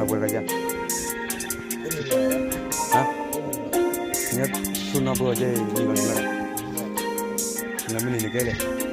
ဝဲကယၤ, ဟါ, ညါဆူနီၢ်ပၢၢ်ကဲ နံၤဘၣ်နံၤဘၣ်, နမ့ၢ်န့ၣ်နကဲလဲၣ်.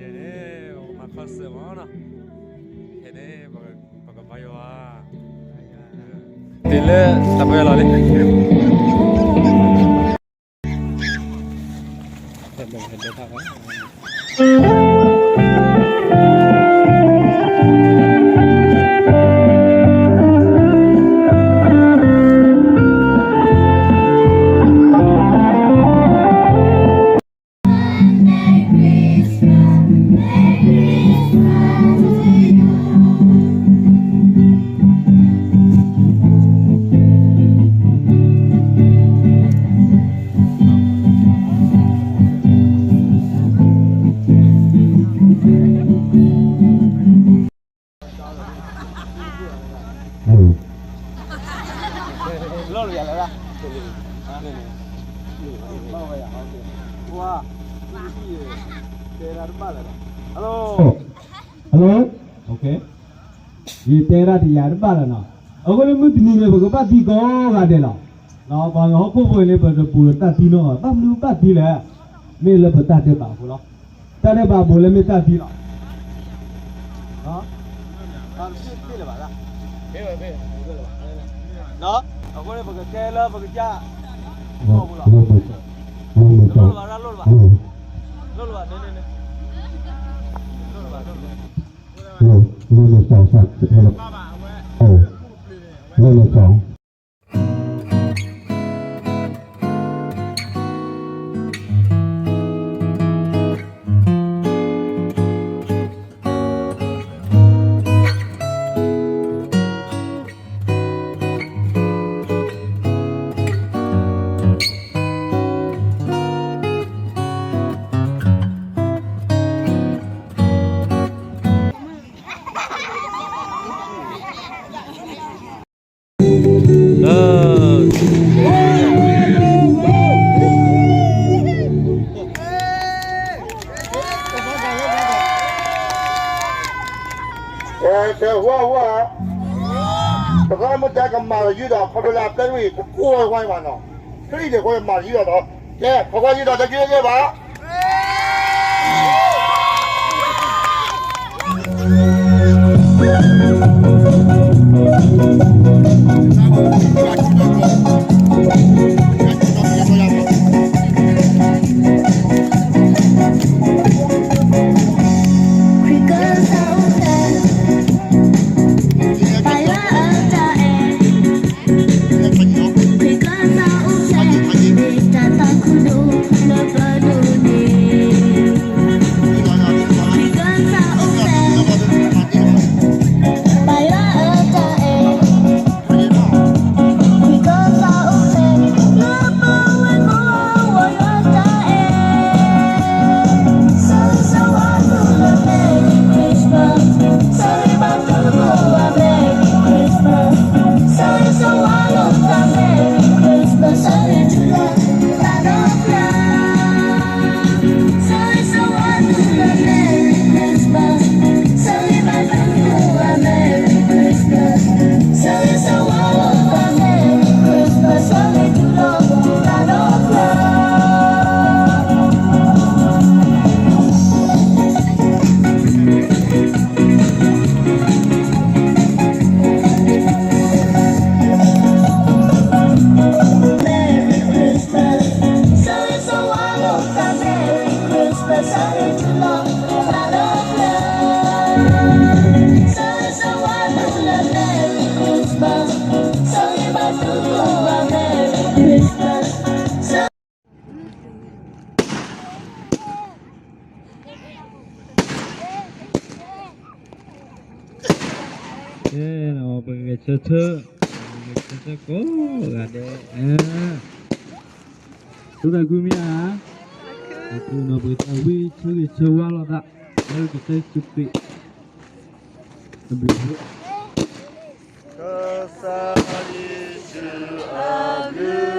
ယဲန့ၣ် ပကမၤခီၣ်စၢၤမးနီၤ, ယဲန့ၣ် ပကဘါယွၤ, တုၤလၢတၢ်ပၢလီၤလံ. Hello, hello, okay, ယတဲဒၣ်တယၤတဘၣ်လၢၤနီၤ, အဃိန့ၣ်မုၢ်တနံၤန့ၣ် ပကဘၣ်သံကိးဂၤဒဲးလီၤ. ပှၤဟီၣ်ခိၣ်ဖိန့ၣ် ပတပူၤလၢတၢ်သံနီတဂၤ, ဘၣ်မနုၤဘၣ်သံလဲၣ်, မ့ၢ်လၢပတၢ်ဒဲးဘးအဃိလီၤ. တၢ်ဒဲးဘးအပူၤလၢမ့ၢ်တၢ်သံလီၤ. အဃိန့ၣ် ပကတဲလၢပကစၢ်, လိၣ်ဘၣ်, လိၣ်ဘၣ်, လိၣ်ဘၣ်, လိၣ်ဘၣ်, လိၣ်ဘၣ်, လိၣ်ဘၣ်, လိၣ်ဘၣ်. တၢ်ဟူဝါဟူဝါ, ပသရၣ်မုၣ်တဲကမၤလၢယုၢ်ဒီး ခီဖျိလၢအပျဲၢ်လွံၢ်ပကိၢ်ဝဲဝါမးနီၤ, ဖဲအံၤဒ်ဃိမၤလၢယုၢ်ဒီး, ကဲ ခီကွၢ်ယုၢ်ဒီး တၢ်က့ၢ်တက့ၢ်ဘၣ်. ကဲ ပကဂဲၤဆၢထၢၣ်, ပကဂဲၤဆၢထၢၣ်ကိးဂၤဒဲး, သုသးခုမ့ၢ်ဧါ, အဃိနီၤ ပကသးဝံၣ်ဆၢဂ့ၤဆၢဝါလိာ်သး လၢကစၢ်ယ့ၣ်ၡူးခရံာ် အဘျုးအဖှိၣ် ကစၢ်ယ့ၣ်ၡူးအဘျုး